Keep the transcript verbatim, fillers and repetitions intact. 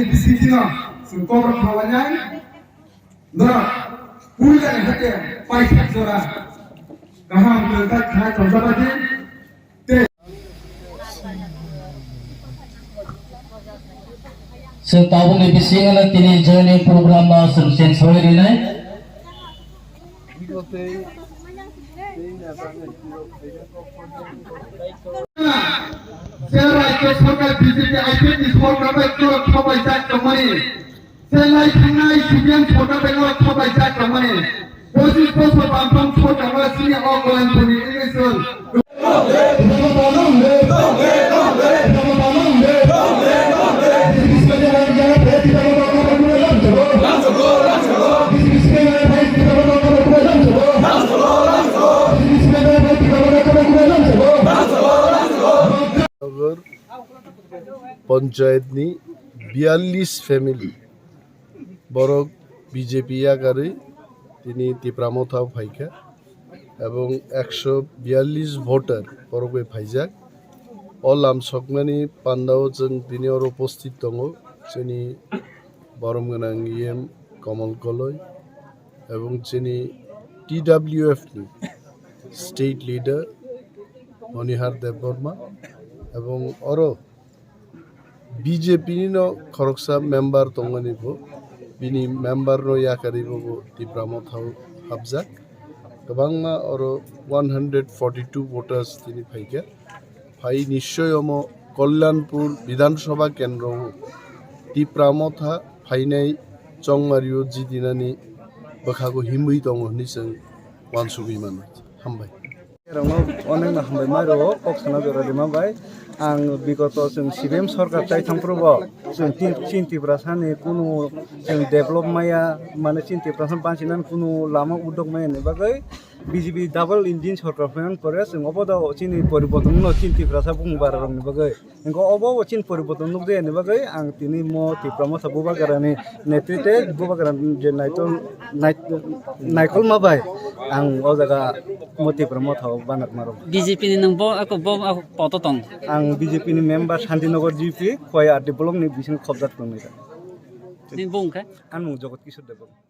Bisingtwino chwng kok rok khawainai. Norok puila hai khe paithak jora kaham kwrwngkha kha chongjabadi. Chwng tabukni bisingo tini joining program no chwng change rwi rinai. Je rajyo sorkar B J P I P F ni sorkar bai khorok khobai jak tongmani. Chenglai thangnai C P M sorkar bai no khobai jak tongmani. Pochis bosor bamphang sorkar no sini o Golanpurni election. Panchayat ni biyallis family borok B J P yakarwi tini Tipra Motha phaikha, ebong ekso biyallis voter borok bai phaijak. O lam sokmani pandao chwng tini oro upasthit tongo chini borom gwnang E M Kamal Koloi ebong chini T W F ni state leader Monihar Debbarma ebong oro B J P ni no khoroksa member tongmani bo, bini member no yakarwi bo, bo Tipra Motha o hapjak. Kwbangma oro one hundred forty two voters tini phaikha. Phai nischoi omo Kalyanpur Bidhan Sabha kendro o Tipra Motha phainai chongmario jidinani bwkhago himwi tongo hwnwi chwng uansugwi mano. Hambai. Rokno onekno hambai mai rwo, kok sana jora rima bai. Ang bigoto chwng C P M sorkar tai thangphuru bo chwng tin, chin Tiprasa ni kunu chwng develop maya, mane chin Tiprasa ni banchi nani kunu lama udok maya ni bagwi B J P double engine sorkar phaiman pore chwng obo da chini poriborton no chin Tiprasa bung bara rok ni bagwi. Hingke obo bo chini poriborton nukjakya ni bagwi ang tini mo Tipra Motha Bubagrani netrite Bubagrani je naitol nait-, naikolma bai ang o jaga mo Tipra Motha o banatma rok. B J P ni nwng bo ako bo ako poto tong. Ang B J P ni member Shantinagar G P Khowai R D block ni bising khobjak tongwi. Nini bung khe? Ang nwng Jogot Kishore Debbarma.